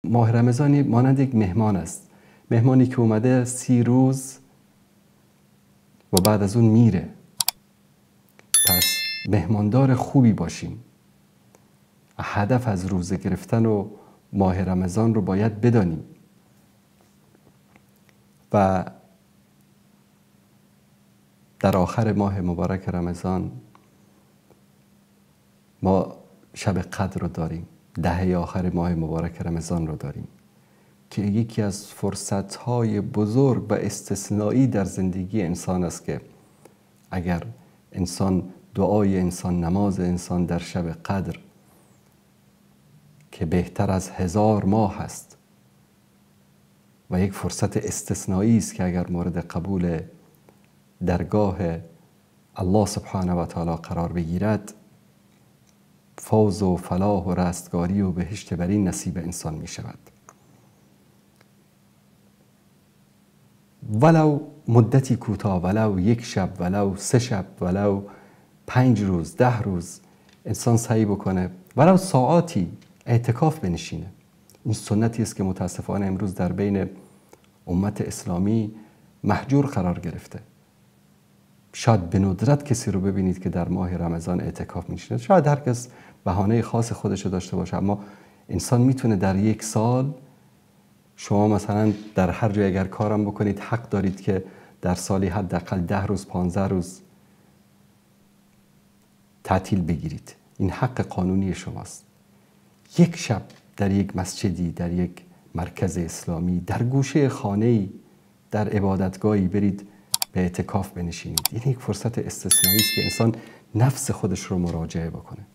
ماه رمضان مانند یک مهمان است، مهمانی که اومده 30 روز و بعد از اون میره. پس مهماندار خوبی باشیم. هدف از روزه گرفتن و ماه رمضان رو باید بدانیم و در آخر ماه مبارک رمضان ما شب قدر رو داریم، دهه آخر ماه مبارک رمضان رو داریم که یکی از فرصت‌های بزرگ و استثنایی در زندگی انسان است که اگر انسان دعای انسان، نماز انسان در شب قدر که بهتر از 1000 ماه است و یک فرصت استثنایی است که اگر مورد قبول درگاه الله سبحانه و تعالی قرار بگیرد، فوز و فلاح و رستگاری و بهشت برین نصیب انسان می شود. ولو مدتی کوتاه، ولو یک شب، ولو 3 شب، ولو 5 روز، 10 روز انسان سعی بکنه، ولو ساعاتی اعتکاف بنشینه. این سنتی است که متاسفانه امروز در بین امت اسلامی مهجور قرار گرفته. شاید به ندرت کسی رو ببینید که در ماه رمضان اعتکاف میشینه. شاید هر کس بهانه خاص خودش رو داشته باشه، اما انسان میتونه در یک سال، شما مثلا در هر جای اگر کارم بکنید حق دارید که در سالی حداقل 10 روز 15 روز تعطیل بگیرید. این حق قانونی شماست. یک شب در یک مسجدی، در یک مرکز اسلامی، در گوشه خانه‌ای، در عبادتگاهی برید به اعتکاف بنشینید. این یک فرصت استثنایی است که انسان نفس خودش رو مراجعه بکنه.